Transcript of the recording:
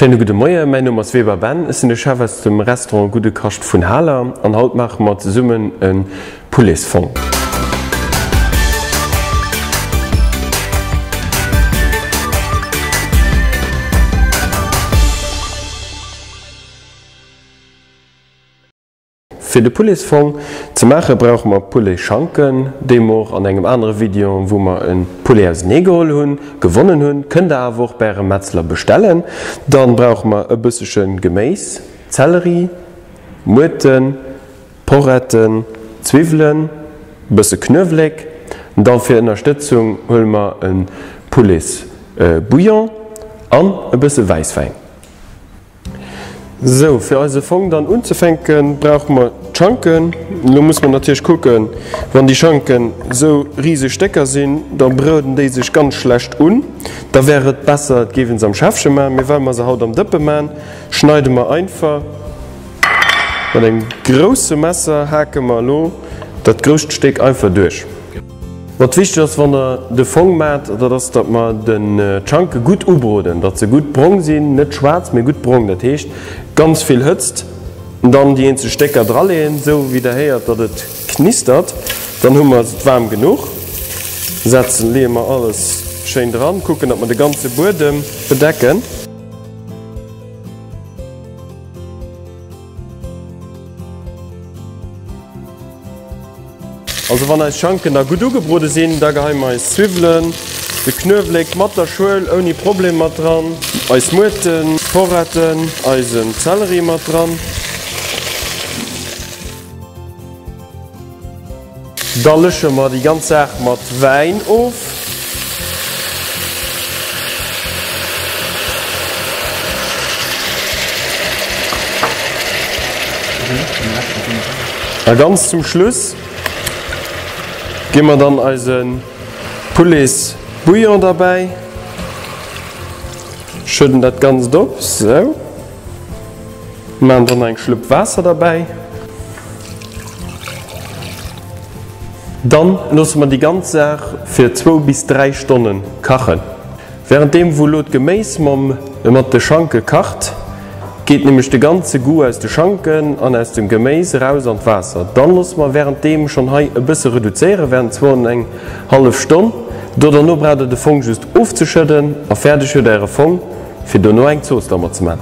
Schéine gudde Moie, mäin Numm ass Weber Ben, ech sinn de Chef aus dem Restaurant Gudde Kascht vun Haler an haut maache mer zesummen e Pouletsfong. Fir de Pouletsfong ze maache brauche mer Pouletschanken, déi mer och an engem anere Video, wou mer e Poulet ausenee geholl hunn, gewonnen hunn. Kënnt der awer och bei ärem Metzler bestellen. Dann brauche mer e bëssche Geméis, Zelleri, Muerten, Poretten, Zwiwwelen, e bësse Knuewelek. Dann fir Ënnerstëtzung huele mer e Pouletsbouillon an e bësse Wäisswäin. Sou, fir eise Fong dann unzefänken, brauche mer d'Schanken. Elo muss mer natierlech kucken, wann déi Schanken sou riseg Stécker sinn, da broden déi sech ganz schlecht un. Da wär et besser, et géif een se am Schäffche maachen. Mee well mer se haut am Dëppe maachen, schneide mer einfach mat engem grousse Messer, hake mer elo dat grousst Stéck einfach duerch. Wat wichteg ass wann der de Fong maacht, dat ass datt mer den d'Schanke gutt ubroden, datt se gutt brong sinn, net schwaarz mee gutt brong, dat heescht ganz vill Hëtzt, dann déi eenzel Stécker draleeën, sou wéi der héiert datt et knistert, dann hu mer et waarm genuch. Setzen, leeë mer alles schéin dran, kucken datt mer de ganze Buedem bedecken. Also wann eis Schanken da gutt ugebrode sinn, da geheie mer eis Zwiwwelen, de Knuewelek mat der Schuel ouni Problem mat dran, eis Muerten, Poretten, eisen Zelleri mat dran. Da lësche mer déi ganz Saach mat Wäin of. A ganz zum Schluss gi mer dann eise Pouletsbouillon derbäi, schëdden dat Ganzt op, sou, maachen dann nach eng Schlëpp Waasser derbäi. Dann loosse mer déi ganz Saach fir zwou bis 3 Stonnen kachen. Währenddeem wou lo d'Geméis mam mat de Schanke kacht, geet nämlech de ganze Goût aus de Schanken an aus dem Geméis eraus an d'Waasser. Dann loosse mer währenddeem schonn hei e bësse reduzéieren, während zwou an eng hallef Stonn. Do derno braucht der de Fong just ofzeschëdden a fäerdeg huet der äre Fong fir dono eng Zooss dermat ze man.